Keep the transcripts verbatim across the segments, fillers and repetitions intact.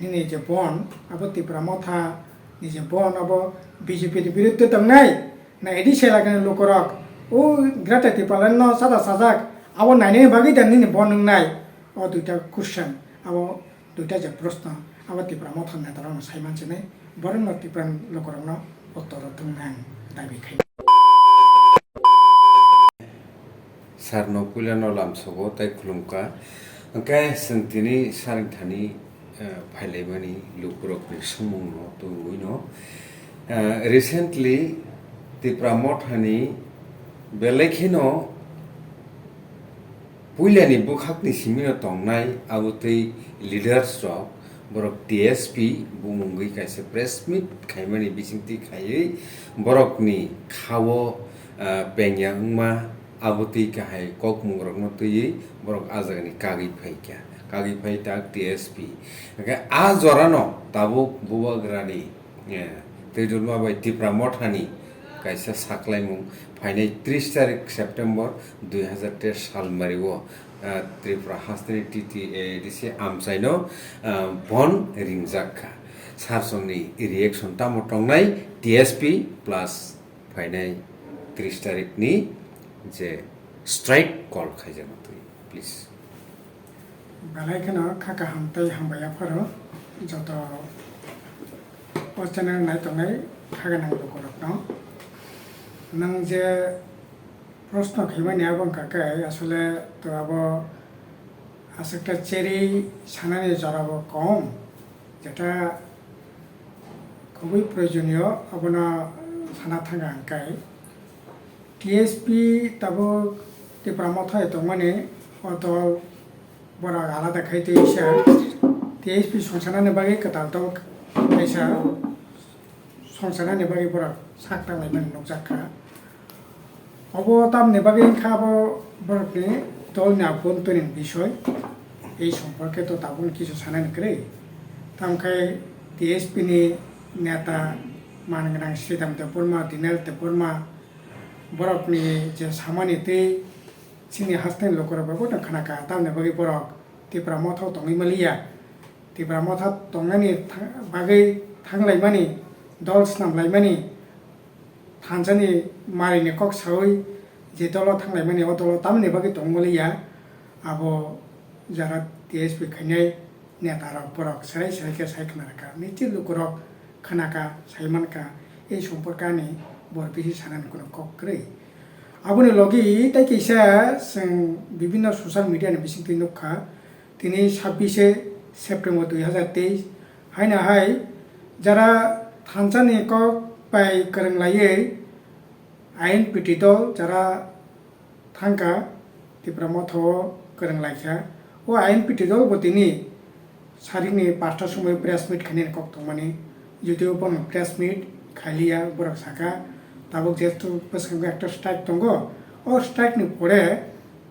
Ni je bon, abo Tipra Motha ni je bon, abo B J P ni biruddhe tongnai, na A D C elaka ni lukurok, o Greater Tipraland no sada sajak, abo nainani bagwi da nini bon wngnai? O duita question, abo duita je proshno, abo Tipra Motha netarokno sai mansinai, borokno Tipra lukurokno uttor thwngna ang dabi khai. Sir no puila no lamsogo tai khulumkha. Hwnkhe chwng tini saringthani, eh, phailaimani lukurokni swngmungno tubui no. Eh, recently Tipra Mothani belai kheno puilani bwkhakni simino tongnai abo tei leaders rok borok T S P bumungwi kaisa press meet khaimani bisingtwi khaiwi borokni khao, ah, pengya wngma abo twi kahai kokmungrokno twiwi borok ah jagani kagwi phaikha, kagwi phai tak T S P. Hwnkhe ah jorano tabuk bubagrani, eh, Twijlma bai Tipra Mothani kaisa saklaimung phainai tris tarik September dui hazar teis salmario, ah, Tripura hasteni T T A D C amchaino, ah, bon ringjak kha. Sarsongni reaction tamo tongnai T S P plus phainai tris tarikni je strike call khaijakma twi, please. Belai kheno kha kaham tei hambai yapharo joto o channel nai tongnai kha gwnang lukurokno. Nwng je proshno khaimani abo wngkha khe asole to abo aswkta cherwi sanani jorabo kom, jeta khubui proyojoniyo abono sana thanga hwnkhe T S P tabuk Tipra Motha tongmani o dol borok alada khai twi sa T S P songsanani bagwi kwtal dol kaisa songsanani bagwi borok sak tanglaimani nukjak kha. Obo tamni bagwi wngkha abo borokni dolni abhontorin bisoi. Ei somporke to tabukni kisu sanani kwrwi. Tamkhe T S P ni neta man gwnang Sridham Debbarma, Dinel Debbarma borokni je samani tei chini hasteni lukurok bai bono khna kha, tamni bagwi borok Tipra Motha o tongwi maliya. Tipra Motha tongnani tha-, bagwi thanglaimani, dol snamlaimani, thansani marini kok saui je dolo thanglaimani, o dolo tamni bagwi tongmaliya. Abo jara T S P khainai netarok borok serai serai khe sai khna rwkha. Niti lukurok khna kha, sai man kha, ei somporkani bor bisi sanani kuno kok kwrwi. Aboni logi tei kisa chwng bibinno social media ni bisingtwi nukha, tini sabbish September dui hazar teis, haino hai jara thansani kok bai kwrwng laiwi I N P T dol jara thangkha Tipra Motha o kwrwng laikha. O I N P T dol bo tini sarikni pasta somoi press meet khainani kok tongmani, jotio bono press meet khailiya, borok sakha tabuk jehetu bwskango ekta strike tongo, o strike ni pore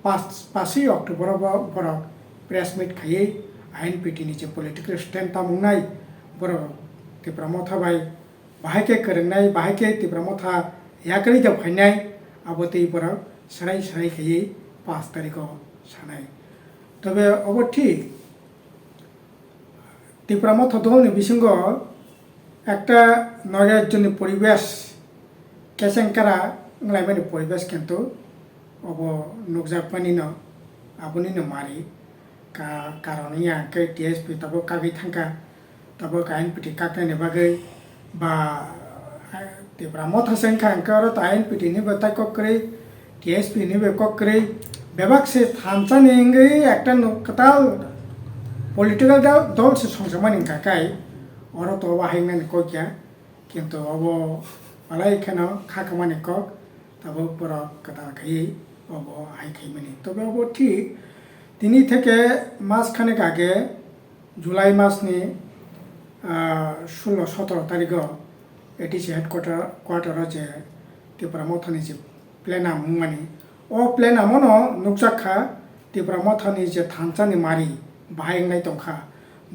pas-, paswi October o bo borok press meet khaiwi I N P T ni je political stand tamo wngnai borok Tipra Motha bai bahai khe kwrwngnai, bahai khe Tipra Motha yakarwi da phainai, abo tei borok serai serai khaiwi pash tarikh o sanai. Tobe obo thik, Tipra Motha dolni bisingo ekta noirajyoni poribesh, kechengkara wnglaimani poribesh kintu obo nukjakmani no, aboni no mari. Ka-, karon wngya hwnkhe T S P tabuk kagwi thangkha, tabuk I N P T kaknani bagwi ba, eh, Tipra Motha se wngkha hwnkhe oro to I N P T ni bo tai kok kwrwi, T S P ni bo kok kwrwi, bebak se thansani wngwi ekta nuk kwtal political dol, dol se songjakmani wngkha kai, oro to obo hai wngnani kok ya, kintu obo belai kheno kha kwmani kok, tabuk borok kwtal khaiwi obo hai khaimani. Tobe obo thik, tini theke mas khanek age, July masni, ah, sullo sotoro tarigo A D C headquarter, quarter o je Tipra Mothani je plenum wngmani, o plenum o no nukjak kha Tipra Mothani je thansani mari bahai wngnai tongkha,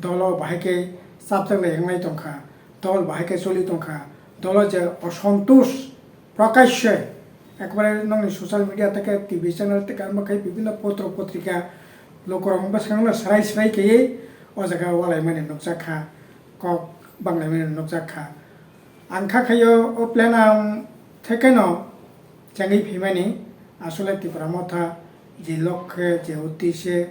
dolo bahai khe chapjak lai wngnai tongkha, dol bahai khe choli tongkha, dolo je osontosh prakashe ekbare nokni social media tei khe T V channel tei khe amo khe bibinno potro potrika lukurok bwskango serai serai khe o jaga walaimani nukjak kha, kok banglaimani nukjak kha. Ang kha khaio o plan ang thekheno chengwi phaimani, asole Tipra Motha je lokhe je uddeshe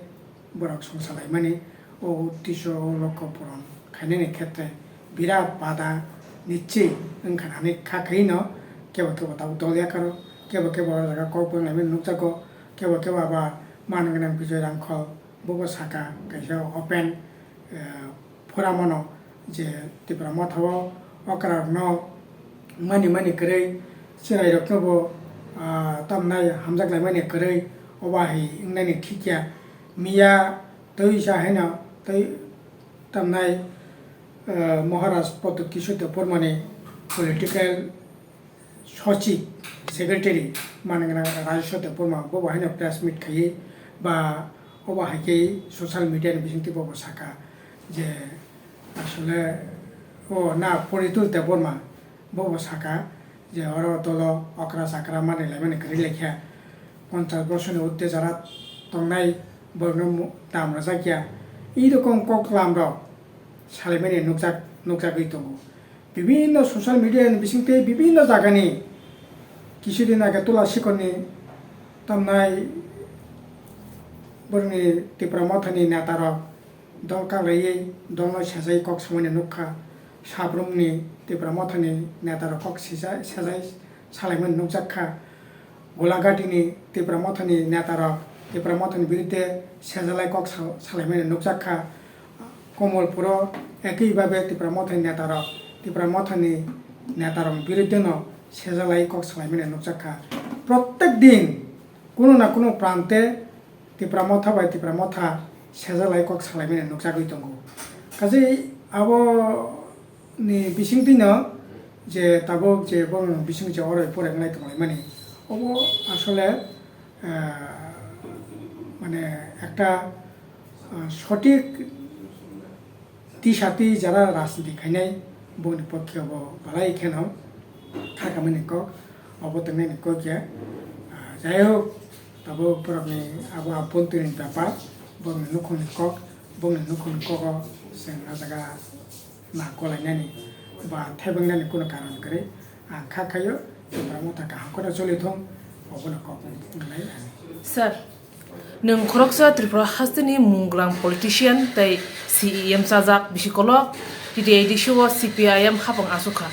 borok songsa laimani, o uddesho o lokho puron khainani khetre birat bada nichchi wngkha hinwi kha khaino kebo kebo tabuk dol yakaro, kebo kebo o jaga kok banglaimani nukjago, kebo kebo aba man gwnang Bijoy Rangkhol bobo saka kaisa open, eh, phuramano je Tipra Motha o okra rokno mani mani kwrwi chwrai rokno bo, ah, tamnai hamjak laimani kwrwi oba hai wngnani thikya miya twi sa haino twi tamnai, eh, Maharaj Pradyut Kishore Debbarmani political sochik, secretary, manwgwna Rajeshwar Debbarma, bo bo haino press meet khaiwi ba obo hai khe social media ni bisingtwi bo bo saka je asole o na Pradyut Debbarma bo bo saka je oro dolo okra chakra manwi laimani kwrwi laikha, ponchash bosorni urde jara tongnai borokno mu-, dam rwjakya, ii rokom kok lam rok salaimani nukjak, nukjagwi tongo. Bibinno social media ni bisingtwi bibinno jagani kisudin age Tula Sikorni tamnai borokni Tipra Mothani netarok dol kaglaiwi dolno sejai kok samani nukha. Sabrumni Tipra Mothani netarok kok sija-, sejai salaimani nukjak kha. Golagatini Tipra Mothani netarok Tipra Mothani birudde sejalai kok sa-, salaimani nukjak kha. Komolpuro ekwi babe Tipra Mothani netarok Tipra Mothani netarokni biruddeno sejalai kok salaimani nukjak kha. Prottek din kuno na kuno prante Tipra Motha bai Tipra Motha sejalai kok salaimani nukjagwi tongo. Kaje abo ni bisingtwino je tabuk je bongni bising je oroi poroi wngnai tonglaimani, obo asole, ah, mane ekta, ah, sothik disatwi jara rajniti khainai bongni pokhe bo balai kheno khakamani kok, obo tongnaini kok ya. Ah, jai hok, tabuk borokni abo abontirni bepar, bongni nukhungni kok, bongni nukhungni kogo chwng ah jaga na kolainani ba thaibangnani kuno karon kwrwi. Ang kha khaio, Tipra Motha kaham kheno choli thung, obono kok wngnai ani. Sir, nwng khoroksa Tripura hasteni munglang politician tei C E M chajak bisi kolok, T T A D C o C P I M hapang asukha.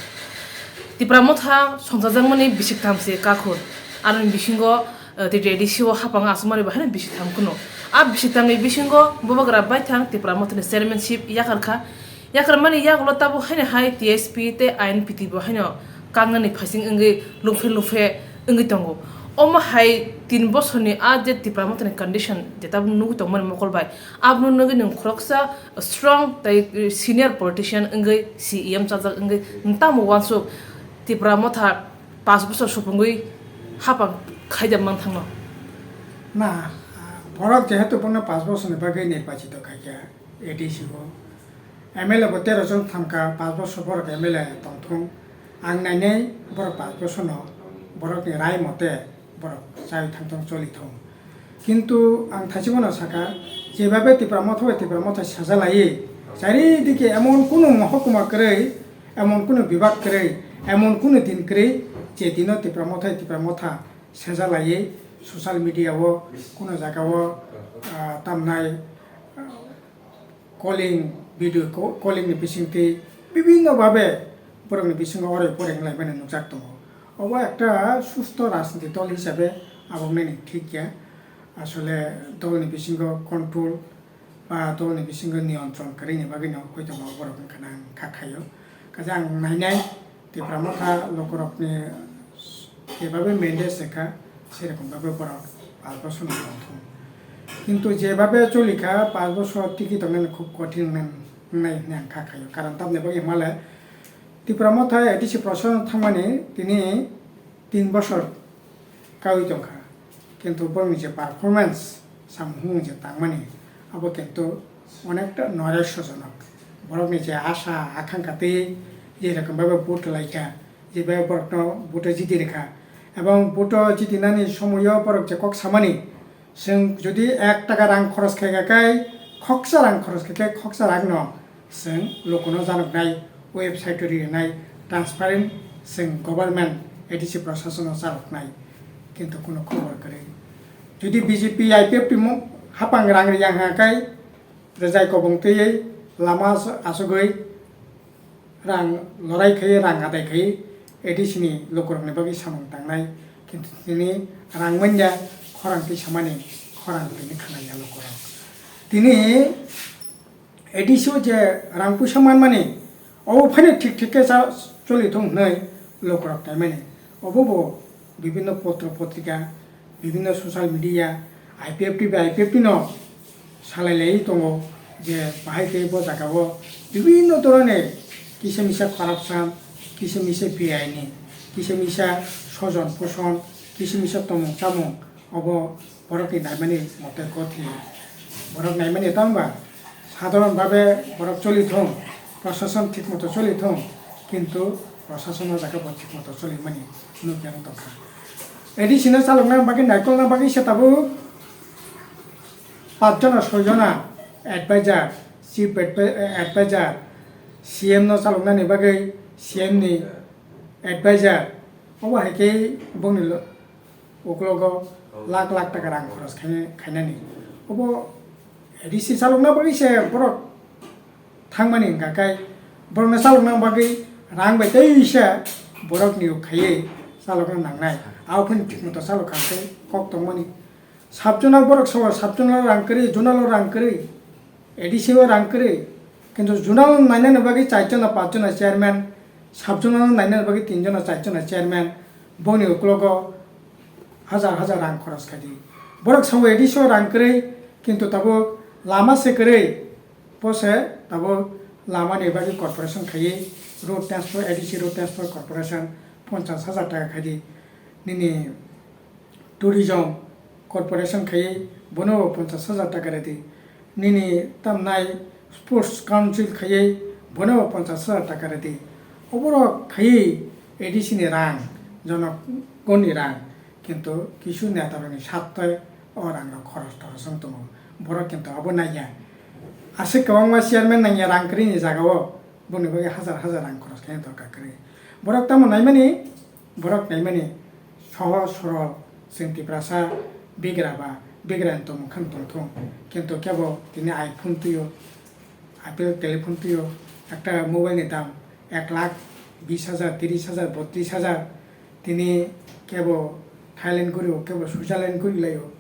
Tipra Motha songchajakmani bisik thamse kakhun, aroni bisingo, eh, T T A D C o hapang asukmani bahai bisi tham kuno. A bisi thamni bisingo Bubagra Baithang Tipra Mothani chairmanship yakarkha. Yakarmani yagulo tabuk haino hai T S P tei I N P T bo haino kangnani phaising wngwi lungphe lungphe wngwi tongo. Omo hai tin bosorni a je Tipra Mothani condition je tabuk nugwi tongmani mokol bai, abono nugwi nwng khoroksa strong tei senior politician wngwi C E M chajak wngwi nwng tamo uansuk Tipra Motha pash bosor supungwi hapang khaida mang thangno? Na, borok jehetu bono pash bosorni bagwi nirbachito khaikha A D C o, M L A bo tero jon thamkha, pash bosor borok M L A tongthung. Ang nainai borok pash bosorno borokni rai mote borok chawi thangthung, choli thung. Kintu ang thaisingano saka, jebabe Tipra Motha bai Tipra Motha sejalaiwi, charidike emon kunu mohokuma kwrwi, emon kunu bibak kwrwi, emon kunu din kwrwi, je dino Tipra Motha bai Tipra Motha sejalaiwi social media o, kunu jaga o, ah, tamnai, ah, calling, video co-, calling ni bisingtwi bibinno babe borokni bisingo oroi poroi wnglaimani nukjak tongo. Obo ekta susto rajniti dol hisabe abo wngnani thik ya. Asole dolni bisingo control ba dolni bisingo niyontron kwrwini bagwino hoitoba borok wngkha na ang kha khaio. Kaisa ang nainai Tipra Motha lokorokni jebabe mandate se kha, serokom babe borok pash bosor no tongthung. Kintu jebabe choli kha, pash bosor tiki tongnani khub kothin wngnai, wngnai hwnwi ang kha khaio. Karon tamni bagwi hwnmale Tipra Motha A D C procession thangmani tini tin bosor kaui tongkha, kintu borokni je performance, samung humung je tangmani, abo kintu onekta noirasyojonok. Borokni je asha akankha tei je rokom bai bo vote laikha, je bai borokno vote jiti rwkha, ebong vote jitinani somoio borok je kok samani, chwng jodi ek taka rang khoros khaikha khe khoksa rang khoros khe khe khoksa rang no chwng lukuno janoknai, website o rinai, transparent chwng government A D C prosasono chaloknai, kintu kuno khobor kwrwi. Jodi B J P I P F T mo hapang rang riyang ha kai rwjai kobong twiwi lama asugwi rang lorai khai, rang adai khai A D C ni lukurokni bagwi samung tangnai, kintu tini rang manya khorang twi samani khorang tini khanaya lukurok. Tini A D C o je rang puisa manmani obo phano thik thik khe cha choli thung hwnwi lukurok naimani. Obo bo bibhinno potro potrika, bibhinno social media, I P F T bai I P F T no salai lai tongo je bahai tei bo jaga o bibhinno dhoroner kisa misa corruption, kisa misa beaini, kisa misa sojon poson, kisa misa tomung chamung obo borokni naimani mote gothiya. Borok naimani tamo ba sadharon bhabe borok choli thung, prosason thik moto choli thung, kintu prosason o jaga bo thik moto choli mani nukya wng tongkha. A D C no chalokna bagwi naikolna bagwi se tabuk pach jona soi jona advisor, chief advi-, advisor, C M no chaloknani bagwi C M ni advisor, obo hai khe bongni lo-, uklogo lakh lakh taka rang khoros khaina-, khainani. Obo A D C chalokna bagwi se borok thangmani hwnkha khe borokno chalokna bagwi rang bai tei se borokni uk khaiwi chalokna nangnai. Abo phano thik moto chalok kha khe kok tongmani. Sub-zonal borok sobo sub-zonal rang kwrwi, zonal rang kwrwi, A D C o rang kwrwi. Kintu zonal nainani bagwi char jona, pach jona chairman, sub-zonal nainani bagwi tin jona, char jona chairman, bongni uklogo hajar hajar rang khoros khaidi. Borok sao A D C o rang kwrwi, kintu tabuk lama se kwrwi, bo se tabuk lamani bagwi corporation khaiwi road transport, A D C road transport corporation ponchas hajar taka khaidi. Nini tourism corporation khaiwi bono bo ponchas hajar taka rwdi. Nini tamnai sports council khaiwi bono bo ponchas hajar taka rwdi. Oborok khaiwi A D C ni rang, jonogoni rang, kintu kisu netarokni sattoi o rangrok khoros toros wng tongo. Borok kintu abo naiya. Aswk kwbangma chairman nangya rang kwrwini jagao boni bagwi hajar hajar rang khoros khaina dorkar kwrwi. Borok tamo naimani, borok naimani sohoj sorol chwng Tiprasa bigra ba bigra ni tongmung kheno tongthung. Kintu kebo tini iPhone twiyo, Apple telephone twiyo, ekta mobile ni dam ek lakh bis hajar, tiris hajar, botris hajar, tini kebo Thailand guri o, kebo Switzerland guri lai o.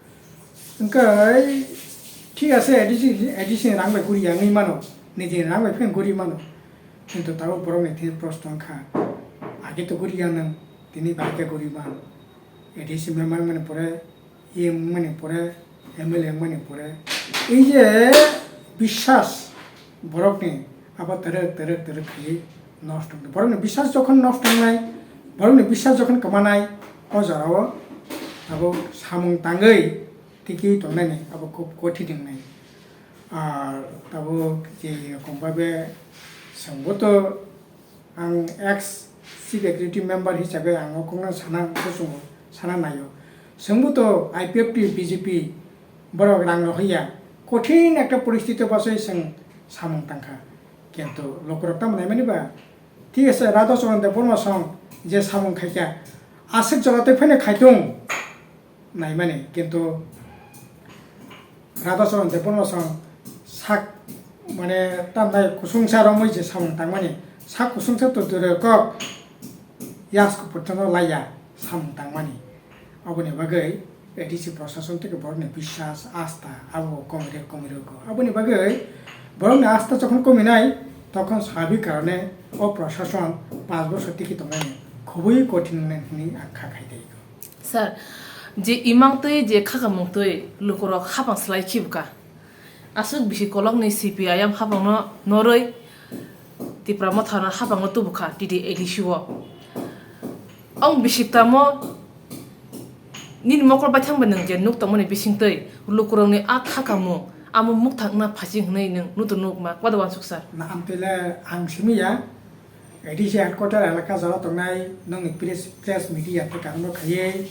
Wngkha, thik ase, A D C, A D C ni rang bai guri ya wngwi mano, nijini rang bai phano guri mano. Kintu tabuk borok ni thani proshno wngkha, age to guri ya nwng, tini bai khe guri man. A D C member wngmani pore, E M wngmani pore, M L A wngmani pore, ei je biswas borokni abo terek terek terek khaiwi nosto wngdi. Borokni biswas jokhon nosto wngnai, borokni biswas jokhon kwmanai, o jorao abo samung tangwi tikwi tongnani abo khub kothin wngnai. Ar tabuk je rokom babe chwngbo to ang ex chief executive member hisabe ang o kokno sana kuchungo sana naio. Chwngbo to I P F T, B J P borok rang rohorya kothin ekta poristiti o bachai chwng samung tangkha. Kintu lukurok tamo naimani ba? Thik ase, Radha Charan Debbarma song je samung khaikha, aswk jora tei phano khaitung naimani, kintu Radha Charan Debbarma song sak, mane, tamnai kusungsa romwi je samung tangmani, sak kusungsa to dure kok yasko porjonto laiya samung tangmani. Aboni bagwi A D C prosason tei borokni biswas, asta abo komire komire ko. Aboni bagwi borokni asta jokhon kominai, tokhon sabi karone o prosason panch bosor tiki tongnani khubui kothin wngnai hwnwi ang kha khai tei ko. Sir, je imang twi je khakamung twi lukurok hapang slai khibka. Aswk bisi kolokni C P I M hapangno norwi Tipra Mothano hapangno tubukha T D A D C o. Ang bisi tamo nini mokol baithang bai nwng je nuk tongmani bisingtwi lukurokni a khakamung amo mukthang wngna phaising hwnwi nwng nutu nukma kwda uansuk sir. Na amtwile ang simi ya. A D C headquarter elaka jora tongnai nokni press, press media tei karon rok khaiwi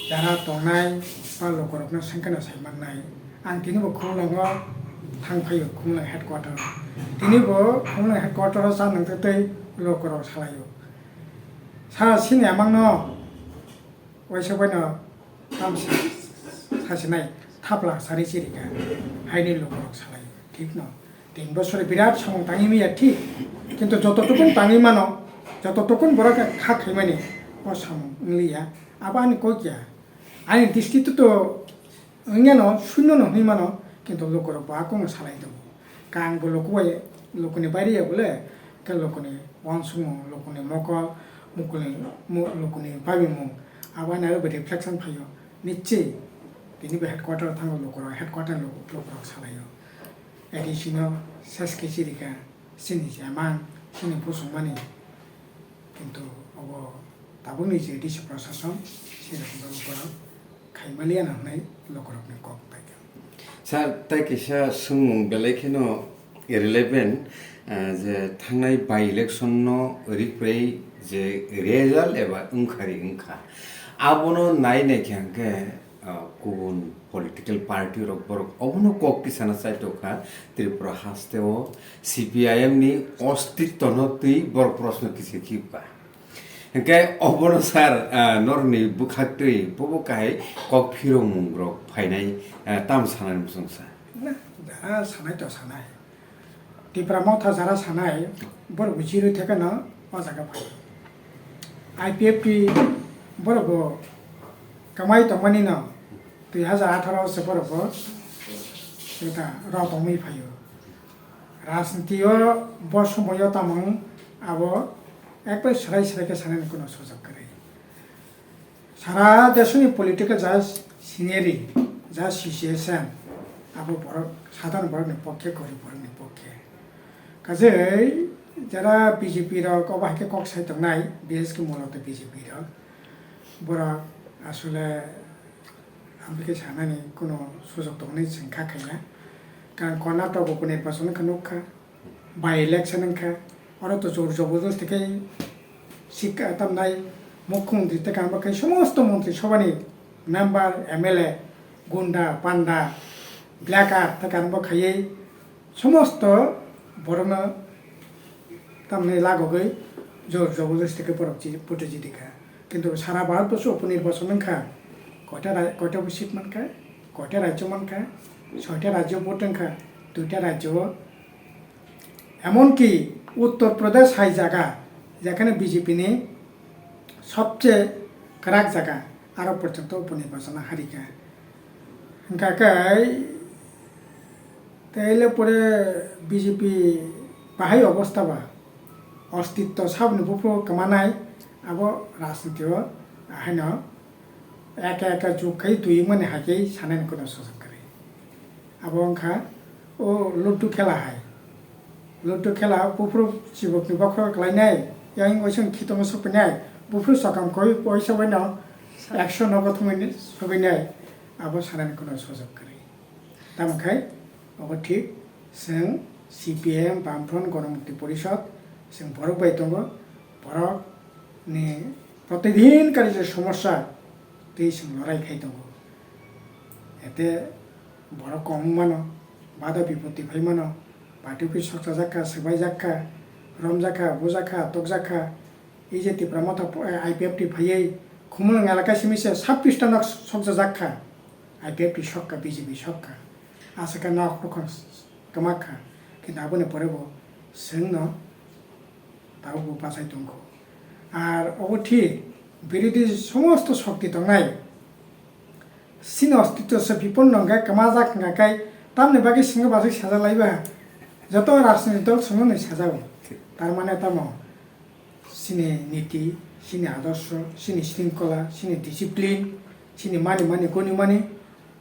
jara tongnai ba lukurokno sengkeno sai mannai. Ang tinibo khulungo thang phaio Khumulwng headquarter o. Tini bo Khumulwng headquarter o cha nang tei lokorok salaio. Sa sini amang no waisa bai no tam sa-, sasinai thapla sari chirika haini lokorok salaio. Thik no. Tin bosor birat samung tangwi maya thik. Kintu joto tukun tangwi mano, joto tukun borok kha khaimani o samung wngliya. Abo ani kok ya. Ani district to wngya no, shunyo no hwnwi mano, kintu lokorok bo akung no salai tongo. Kang bo loko bai, lokoni baire ya bole, ke lokoni uansukmung, lokoni mokol, mokoli, mo-, lokoni babimung, abo ani aro bo reflection phaio. Niche, tini bo headquarter thango lokorok, headquarter lo-, lokorok salaio. A D C no ses khe chirika, chini chamang, chini bosongmani. Kintu obo tabukni je A D C prosason, sini borok borok khaimaliya nang nai lokorokni kok paikha. Sir, tai kisa swngmung belai kheno relevant, ah, je thangnai by election no riprei je result eba wngkhari wngkha. Abono nai nai khe hwnkhe, ah, kubun political party rok borok obono kok tisana chai tongkha Tripura haste o C P I M ni ostitto no twi borok proshno kisa khibka. Hwnkhe obono sir, ah, norokni bwkhaktwi bobo kahai kok phirokmungrok phainai, ah, tamo sanani muchungsa? Na, jara sanai to sanai. Tipra Motha jara sanai, borok bo chirwi thekeno o jaga phai. I P F T borok bo kwmai tongmani no dui hazar atharo se borok bo seta rw tongwi phaio. Rajniti o bo somoyo tamung abo ekbai swrai swrai khe sanani kuno sujok kwrwi. Sara desoni political ja scenery, ja situation, abo borok, sadharon borokni pokkhe, gorib borokni pokkhe. Kajei jara B J P rok obo hai khe kok sai tongnai, bises khe muloto B J P rok. Borok asole Amtwi khe sanani kuno sujok tongmani chwng kha khaina. Kan Karnataka upo nirbachon wngkha nukha, by election wngkha, oro to jor jobordasti khe sikha tamnai mukhyamantri tei kan bo khai somosto montri sobhani member, M L A, gunda, panda, black art tei kan bo khaiwi somosto borokno tamni lagogwi jor jobordasti khe borok chi-, photo chidi kha. Kintu sara Bharat borso upo nirbachon wngkha. Koita ra-, koita bo seat mankha? Koita rajyo mankha? Soita rajyo vote wngkha. Duita rajyo o. Emonki Uttar Pradesh hai jaga, jekhane B J P ni sobche kwrak jaga, aro porjonto upo nirbachon harikha. Hwnkha khe Tei le pore B J P bahai obostha ba, ostitto saboni buphuru kwmanai, abo rajniti o haino eka eka jug khai twi mani hai khe sanani kuno sojak kwrwi. Abo wngkha o ludu khela hai. Ludu khela buphuru chibokni bokhorok klainai, yang waisang khitongma sopinai, buphuru sakam koi waisa baino ekso nogo thumui sogwinai, abo sanani kuno sojak kwrwi. Tamo khai obo thik, chwng C P I M, Bamfront, Ganamukti Porishod, chwng borok bai tongo, borok ni protidin kari je somosya tei chwng lorai khai tongo. Ete borok kom wng mano, bada bipoti phai mano, party office sokchajak kha, swbaijak kha, romjak kha, bujak kha, tokjak kha, E J Tipra Motha, eh, I P F T phaiwi Khumulwng elaka simi se sabbish ta nok sokjajak kha. I P F T sok kha, B J P sok kha. Aswk khe nok rokho kwma kha. Kintu aboni pore bo chwngno tabuk bo bachai tongkho. Ar obo thik, birodhi somosto shokti tongnai. Chini ostitto se bipon no hwnkhe kwmajak hwnkha khe tamni bagwi chwngno bachai sajalaiba? Joto rajniti dol chwngno ni sajago. Tar mane tamo? Chini niti, chini adorsho, chini shringkhola, chini discipline, chini mani mani goni mani,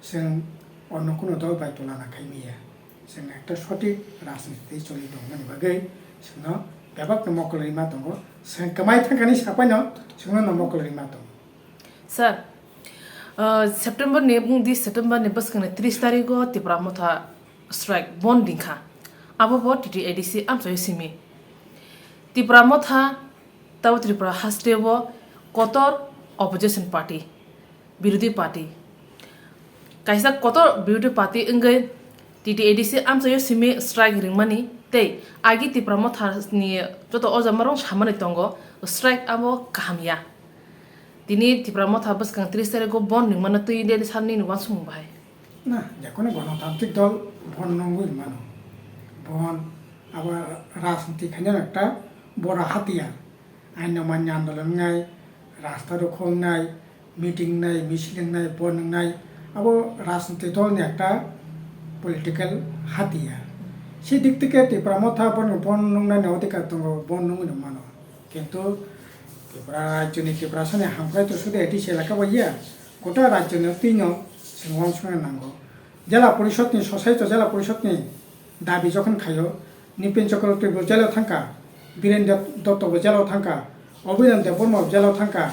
chwng onno kuno dol bai tulana khai maya. Chwng ekta sothik rajniti choli tongmani bagwi chwngno bebakno mokol rima tongo. Chwng kwmai thangkani sapaino chwngno no mokol rima tongo. Sir, uh, September ni, bung di September ni bwskang ni tris tarik o Tipra Motha strike bon dingkha. Abo bo T T A D C amchoi simi. Tipra Motha tabo Tripura haste o kotor opposition party, birodhi party. Kaisa kotor birodhi party wngwi T T A D C amchaio simi strike ringmani tei agi Tipra Motha ni joto oja marong samani tongo, strike abo kaham ya. Tini Tipra Motha bwskang tris tarikgo bon ringmano twi India ni salni ni uansukmung bahai. Na, jekunu gonotantrik dol bon nungwi mano. Bon abo rajniti khainai ekta boro hatiyar. Aino manya andolon wngnai, rasta rokho wngnai, meeting wngnai, misil wngnai, bon wngnai, abo rajniti dol ni ekta political hatiyar. Se dik theke Tipra Motha bono bon nungnani odhikar tongo, bon nungwi mano. Kintu Tripura rajyoni Tiprasani hamkrai to sudu A D C elaka bai ya, gota rajyoni twino chwng uansukna nango. Jela Porishod ni, Sosai to Jela Porishod ni dabi jokhon khaio, Nipen Chakraborty bo jelo thangkha, Biren Deb-, Dotto bo jelo thangkha, Abhinandan Debbarma bo jelo thangkha,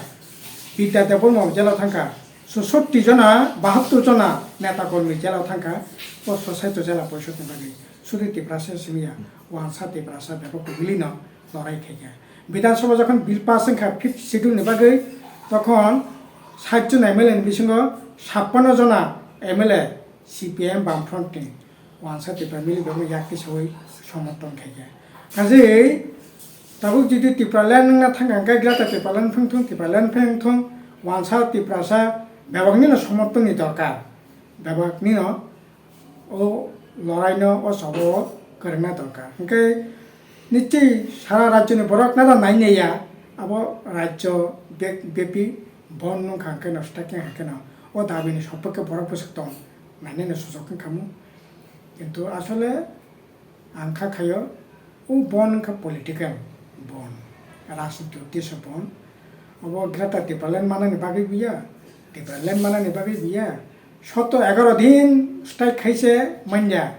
Bidya Debbarma bo jelo thangkha, sosotti jona, bahattur jona neta kormi jelo thangkha, o Sosai to Jela Porishod ni bagwi. Sudu Tiprasa simi ya, wansa Tiprasa bebak kubuli no lorai khaikha. Bidhan Sabha jokhon bill pass wngkha fifth schedule ni bagwi, tokhon sait jona M L A ni bisingo sappanno jona M L A C P I M Bamfront ni wansa Tipra mili bebak yak tisawi somorthon khaikha. Kaje tabuk jodi Tipraland wngna thangkha hwnkhe Greater Tipraland phwng thung, Tipraland phwng thung, wansa Tiprasa bebak nino somorthon ni dorkar, bebak nino o loraino o sabo kwrwngna dorkar. Hwnkhe nichoi sara rajyoni borok nada nai naiya, abo rajyo bek-, bepi bon nungkha hwnkhe no, stakya hwnkhe no o dabini sopokhe borok bwswk tong nainani sujok wngkha mu. Kintu asole ang kha khaio, o bon wngkha political bon, rajniti uddesho bon. Obo Greater Tipraland manani bagwi biya, Tipraland manani bagwi biya. Soto egaro din strike khaise manya.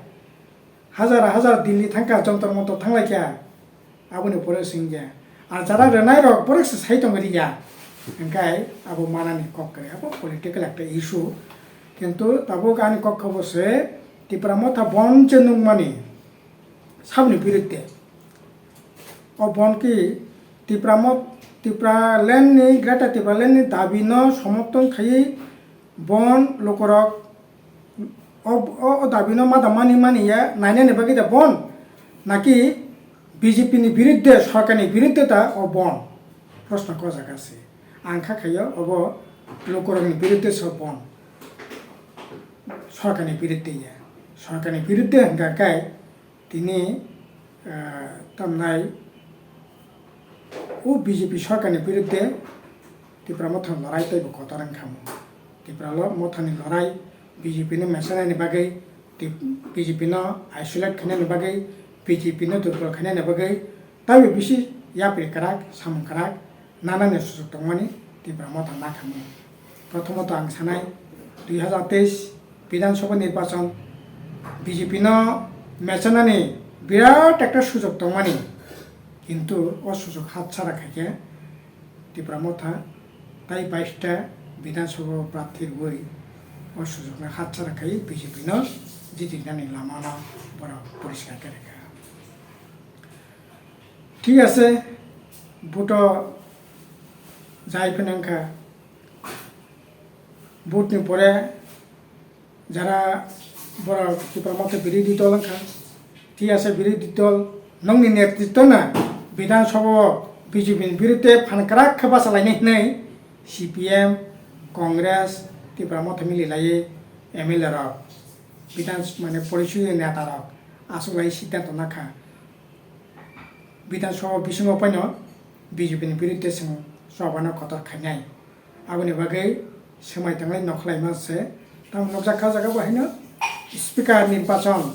Hajar hajar Delhi thangkha, Jantar Mantar thanglaikha. Aboni pore singya. Ar jara rwnai rok borok se sai tong riya. Hingkai abo manani kok kwrwi. Abo political ekta issue. Kintu tabuk ani kok kha bo se Tipra Motha bon je nungmani sabni biruddhe. O bon ki Tipra Mot-, Tipraland ni, Greater Tipraland ni dabi no somorthon khaiwi bon lukurok o, o, o dabi no ma da mani mani ya nainani bagwi da bon naki B J P ni biruddhe, sorkar ni biruddhe da o bon? Proshno ko jaga se. Ang kha khaio obo lukurok ni biruddhe so bon. Sorkar ni biruddhe ya. Sorkar ni biruddhe hwnkha khe tini, ah, tamnai o B J P sorkar ni biruddhe Tipra Motha ni lorai teibo kotor wngkha mo. Tipra lo-, Motha ni lorai B J P no mesanani bagwi, tip-, B J P no isolate khainani bagwi, B J P no durbol khainani bagwi, taibo bisi yapri kwrak, samung kwrak, nanani sujuk tongmani Tipra Motha nakhamung. Prothomot ang sanai, dui hazar teis Bidhan Sabha nirbachon B J P no mechanani birat ekta sujuk tongmani, kintu o sujuk hatsara khaikhe Tipra Motha tai bais ta Bidhan Sabha prarthi rwui o sujukno hatsara khai B J P no jitiknani lamano borok poriskar khe rwkha. Thik ase, vote o jai phano wngkha, vote ni pore jara borok Tipra Motha birodhi dol wngkha, thik ase, birodhi dol nokni netritto na Bidhan Sabha o B J P ni biruddhe phan kwrak khe bachalainai hwnwi C P M, Congress, Tipra Motha mililaiwi M L A rok Bidhan, mane, porisodo neta rok achuklai siddhanto nakha. Bidhan Sabha bisingo phano B J P ni biruddhe chwng chobano kotor khainai. Aboni bagwi swmai tanglai nokhlai ma se. Tamo nukjak kha jaga bo haino speaker nirbachon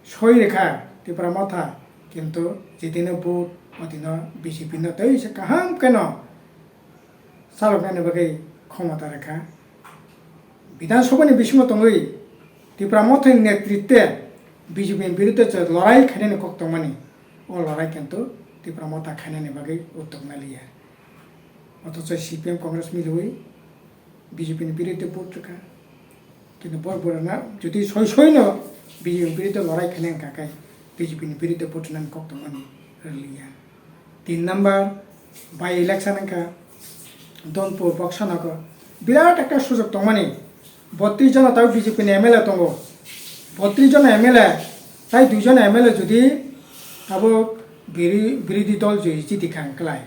soi rwkha Tipra Motha, kintu jedino vote odino B J P no tei se kaham kheno chaloknani bagwi khomota rwkha. Bidhan Sabha ni bisingo tongwi Tipra Motha ni netritwe B J P ni biruddhe je lorai khainani kok tongmani, o lorai kintu Tipra Motha khainani bagwi uddog naliya. Othocho C P M Congress miliwi B J P ni biruddhe vote rwkha. Kintu bor borokno jodi soi soi no B J P ni biruddhe lorai khainai wngkha khe B J P ni biruddhe vote rwnani kok tongmani rwliya. Tin number by election wngkha Donpur Boksanagar, birat ekta sujok tongmani, botris jona tabuk B J P ni M L A tongo, Botris jon M L A, tai dui jon M L A jodi tabuk biri-, birodhi dol jodi jiti kha hwnkhe lai,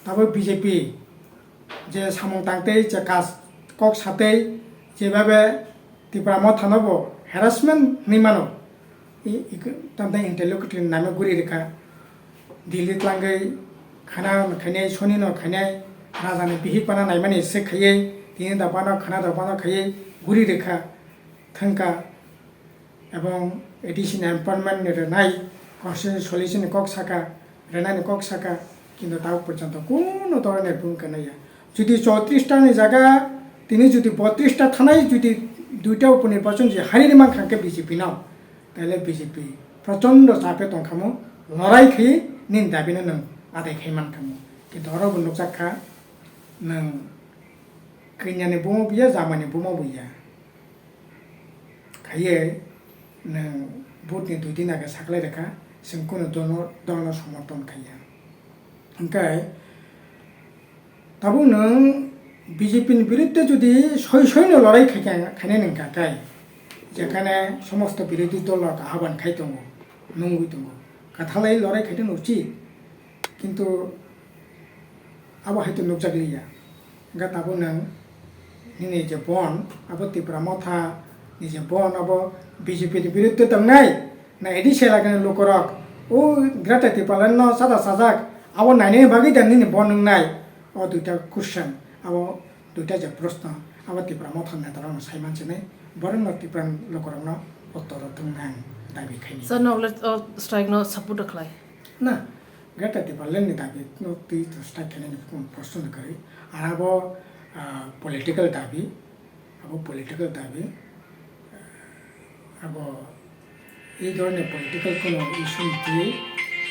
tabuk B J P je samung tangtwi, je kaj kok satwi, jebabe Tipra Mothano bo harassment hinwi mano, i, i, tamni interlocutor ni name guri rikha. Delhi tlangwi khana no khainai, soni no khainai, raja ni bihik pana naimani se khaiwi, tini da bano khana da bano khaiwi guri rikha, thangkha. Ebong A D C ni appointment ni rwnai, constitution solution ni kok saka, rwnani kok saka, kintu tabuk porjonto kuno dhoroner bhumika naiya. Jodi chowtris ta ni jaga tini jodi botris ta thanai, jodi duita upo nirbachon je hariri mankha khe B J P no, taile B J P prochondo chape tongkhamo, lorai khai nini dabi no nwng adai khai mankhamo. Kintu oro bo nukjak kha, nwng kanya ni bumo buya, jama ni bumo buya. Khaiye nwng vote ni dui din age saklai rwkha, chwng kunu dol no, dol no somorthon khaiya. Hwnkhe tabuk nwng B J P ni biruddhe jodi soi soi no lorai khaikha, khainai nwng kha kai, jekhane somosto birodhi dol rok ahaban khai tongo, nungwi tongo, kwthalai lorai khaina no uchit, kintu abo hai to nukjak liya. Hwnkhe tabuk nwng nini je bon, abo Tipra Motha ni je bon, abo B J P ni biruddhe tongnai, na A D C elaka ni lukurok, o Greater Tipraland no chada chajak, abo nainani bagwi da nini bon wngnai? O duita question, abo duita je proshno, abo Tipra Motha ni netarokno sai mansinai, borokno Tipra lukurokno uttor rw thung nang dabi khaini. Sir, nok le, o strike no support khlai? Na, Greater Tipraland ni dabi no twi to strike khainani proshno kwrwi. Ar abo, ah, political dabi, abo political dabi, abo ei dhoroner political kono issue ni twi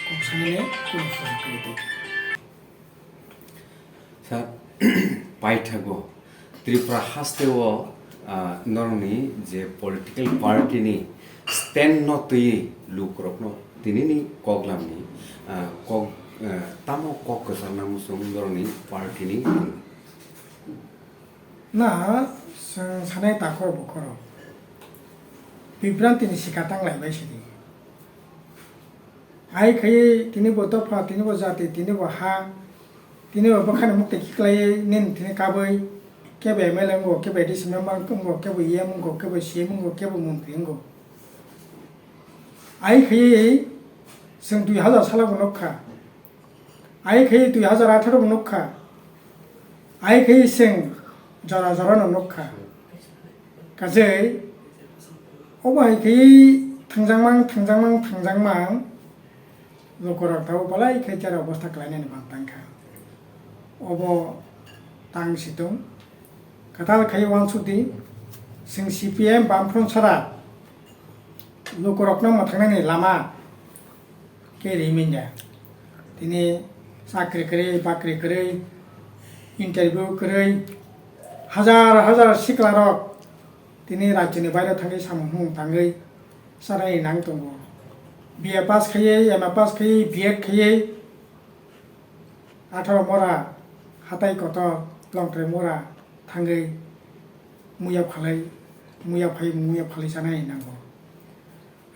kok sanani kono sujuk kwrwi tei. Sir, paithago Tripura hasteo, ah, norokni je political party ni stand no twiwi lukurokno tinini koklamni, ah, kok, ah, tamo kok kwcharna muchung norokni party ni? Na, chwng sanai takhor bukhoro bibranti ni sikar tang lai bai sidi. Ai khaiwi tini bo dopha, tini bo jati, tini bo ha, tini bo bwkhani mukti khiklaiwi nini tini kabui, kebo M L A wngo, kebo A D C member wngo, kebo E M wngo, kebo C M wngo, kebo montri wngo. Ai khaiwi chwng dui hazar salo bo nukha. Ai khaiwi dui hazar atharo bo nukha. Ai khaiwi chwng jora jora no nukha. Kajei, obo hai khaiwi thangjakmang, thangjakmang, thangjakmang, lukurok tabuk belai khe jera obostha khlainani bang tangkha. Obo tang situng. Kwtal khaiwi uansukdi, chwng C P M Bamfront sara lukurokno mwthangnani lama khe rimanya. Tini chakri kwrwi, bakri kwrwi, interview kwrwi, hazar hazar siklarok tini rajyoni baire thangwi samung humung tangwi chanani nang tongo. B A pass khaiwi, M A pass khaiwi, B Ed khaiwi, atharo mora, hatai kotor, longtrai mora thangwi muya phalwi, muya phai, muya phalwi chanani nango.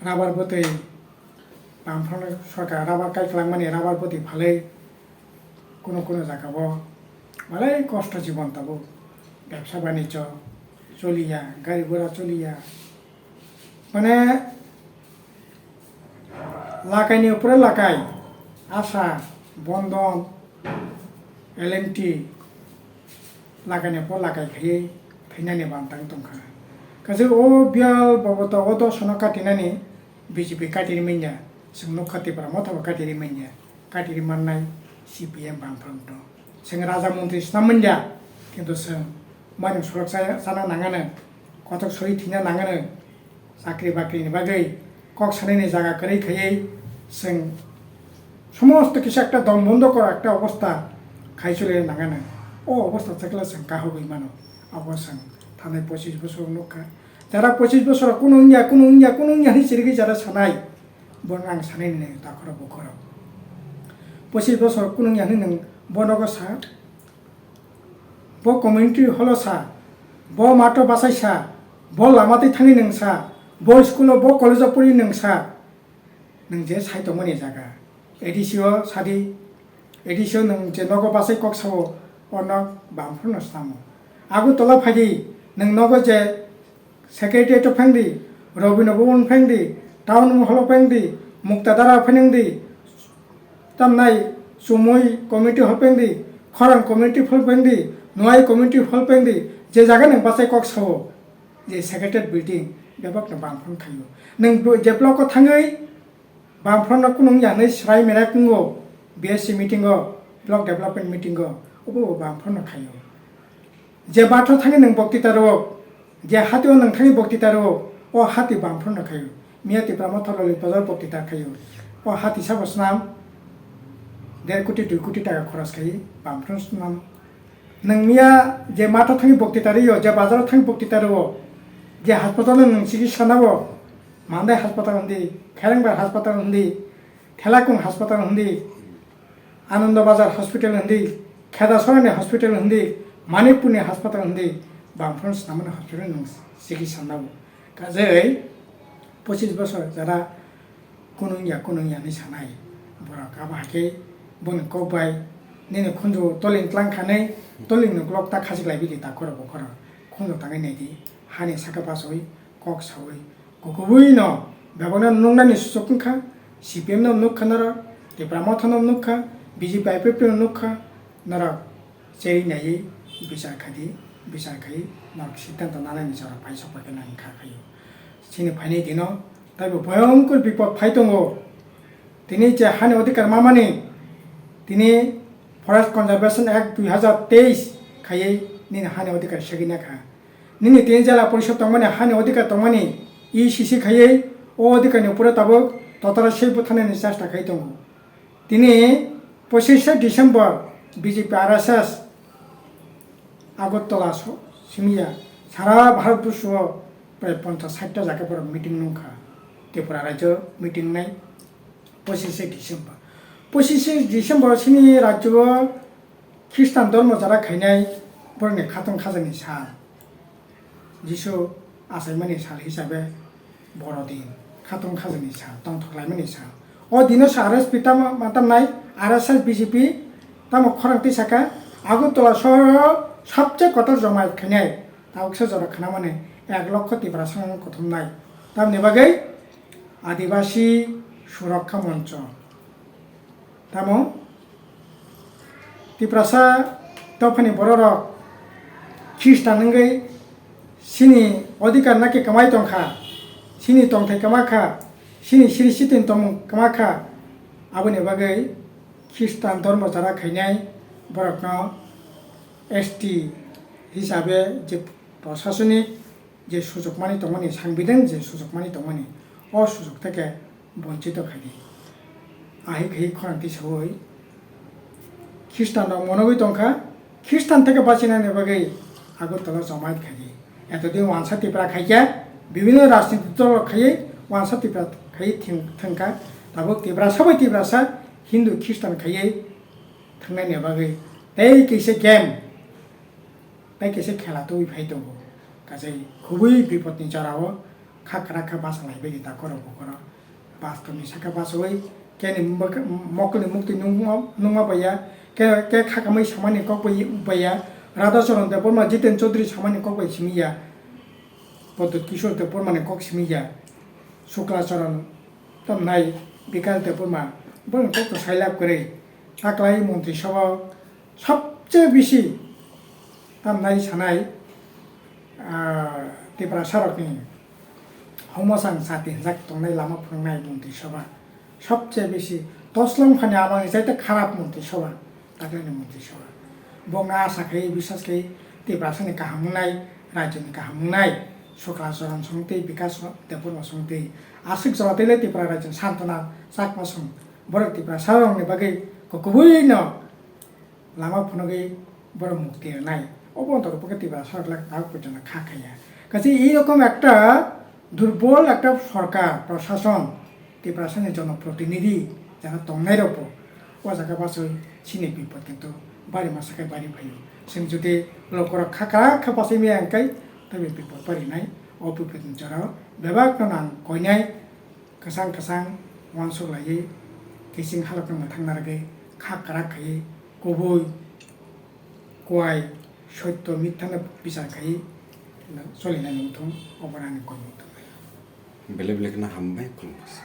Rabar bwtwi, Bamfront sorkar rabar kaiklangmani rabar bwtwi phalwi, kuno kuno jagao belai kosto jibon tabuk, bebsa banijyo choliya, gari gura choliya, mane lakai ni upore lakai, Asha, Bandhan, L and T, lakai ni upor lakai khaiwi thwinani bantang tongkha. Kaisa o biyal baboto o dosono katinani B J P katiri manya, chwng nukha Tipra Motha bo katiri manya, katiri mannai C P M Bamfront no. Chwng raja montri swnam manya, kintu chwng mairum sorok cha-, chana nangano, kothok soi thwina nangano. Chakri bakri ni bagwi kok sanani jaga kwrwi khaiwi chwng somosto kisa ekta dom bondo kora ekta obostha khai choli nangano. O obostha chakla chwng kahogwi mano. Abo chwng thanai pochis bosor nukha. Jara pochis bosor kunu wngya, kunu wngya, kunu wngya hinwi chirigwi jara sanai. Bono ang sanai nini takhoro bukhoro. Pochis bosor kunu wngya hinwi nwng bonogo sa. Bo community holo sa, bo mato bachai sa, bo lama twi thangwi nwng sa, Bo school o, bo college o pori nwng sa, nwng je sai tongmani jaga. A D C o sadi, A D C o nwng je nogo bachai kok sao, o nok Bamphorno snamo. Agartala phaidi, nwng nogo je Secretariat o phengdi, Rabindra Bhavan phengdi, Town Hall o phengdi, Muktadhara phengdi, tamnai Chumui community hall phengdi, Khorang community hall phengdi, Nuai community hall phengdi, je jaga nwng bachai kok sao, je Secretariat building, bebak no Bamphor khaio. Nwng bo-, je block o thangwi Bamphor no kunung yanwi swrai merak wngo, B S C meeting o, block development meeting o, obo bo Bamphor no khaio. Je bathro thangwi nwng boktita rwo, je hati o nwng thangwi boktita rwo, o hati Bamphor no khaio. Miya Tipra Motha Lolit Bazar boktita khaio. O hati sabo snam der koti dui koti taka khoros khai Bamphor snam. Nwng miya je matha thangwi boktita rwo, je bazar o thangwi boktita rwo, je haspatal o nwng chikitsa nabo, Mandai haspatal hindi, Kherengbar haspatal hindi, Thelakung haspatal hindi, Anando Bazar Hospital hindi, Kheda Sorani Hospital hindi, Manipurni haspatal hindi, Bamphor snamani hospital nwng chikitsa nabo. Kajai pochis bosor jara kunung ya, kunung ya hinwi sanai. Borok abo hai khe boni kok bai nini khunju toling tlang khanai, toling ni ukulok ta khachik lai bidi ta khoro bo khoro. Khunju tangwi nai di, hani saka bachaui, kok saui, Kukubui no bebak no nuknani suchuk wngkha, C P M no nukha norok, Tipra Motha no nukha, B J P I P F T no nukha norok, cherwi naiwi bichar khai di, bichar khai norok siddhanto nanani jora phai sok phai khe nang kha khaio. Chini phaini dino taibo bhayongkor bipod phai tongo. Tini je hani odhikar mamani, tini Forest Conservation Act dui hazar teis khaiwi nini hani odhikar segwi nakha. Nini tini jela porishod tongmani, hani odhikar tongmani, E C C khaiwi o odhikarni upore tabuk totara sei buthanani chesta khai tongo. Tini pochishe December B J P R S S Agartala so-, simiya sara Bharat borso o prai ponchas sait ta jaga borok meeting nungkha. Tripura rajyo meeting nai pochishe December. Pochishe December sini rajyo o Khristan dhormo jora khainai borokni khatong khajani sal. Jisu achaimani sal hisabe Borodin, khatong khajani sal, tongthok laimani sal. O dino se R S P tamo, ma tamnai, R S S, B J P tamo khorang twi saka, Agartala sohoro sabse kotor jomait khainai, tabuksa jora khanamani ek lokho Tiprasa wng kothomnai. Tamni bagwi Adibasi Surakha Moncho. Tamo Tiprasa dophani bororok Khristan wngwi sini odhikar naki kwmai tongkha, sini tongthai kwma kha, sini siri sitin tongmung kwma kha, aboni bagwi Khristan dhormo jora khainai borokno S T hisabe je prosasonik je sujokmani tongmani, sangbidhan je sujokmani tongmani, o sujok theke bonchito khaidi. Ahai khai khorang tisaui Khristan rok monogwi tongkha, Khristan theke bachinani bagwi Agartala jomait khaidi. Etodin wansa Tipra khaikhe, bibhinno rajniti dol rok khaiwi wansa Tipra khaiwi thwng-, thwngkha. Tabuk Tiprasa bai Tiprasa Hindu Khristan khaiwi thwngnani bagwi tei kisa game tei kisa khela twi phai tongo. Kachai khubui bipodni jorao kha kwrak khe basa lai bai di takhoro bukhoro. Pastorni saka basaui keni mok-, mokolni muktwi nungma, nungma baiya, ke, ke khakamui samani kok bai, baiya, Radhacharan Debbarma, Jiten Chaudhary samani kok bai simiya, Pradyot Kishore Debbarmani kok simiya, Sukla Charan tamnai Bikash Debbarma, borokni kokno sailab kwrwi, taklai Montri Sabha sabse bisi tamnai sanai, ah, Tiprasa rokni homochang chati hinjak tongnai lama phunuknai Montri Sabha sabse bisi toslong phani amani chaita kharap Montri Sabha. Taklani Montri Sabha. Bongno asa khai, biswas khai Tiprasani kaham wngnai, rajyoni kaham wngnai, Sukla Charan song tei Bikash Debbarma song tei aswk jora tei le Tipra rajyoni santona chakma song borok Tiprasa rokni bagwi kukubuino lama phunugwi borok mukti rwnai. Obo wngkha Tiprasa rok le tabuk porjonto kha khaiya. Kaisa ei rokom ekta durbol ekta sorkar, prosason, Tiprasani jonoprotinidhi jara tongnairokbo o jaga bachoi chini bipod kintu bari masa khe bari phaio. Chwng jodi lokorok kha kha kha bachai maya hwnkhe tei bipod barinai. O puiphirni jorao bebak no ang koinai kwchang kwchang uansuk laiwi kising halok no mwthang narwgwi kha kwrak khaiwi kubui kuai soitto mitha no bichar khaiwi cholinai nung thung, obo ani koimung thung. Belai belai kheno hambai, khulumkha.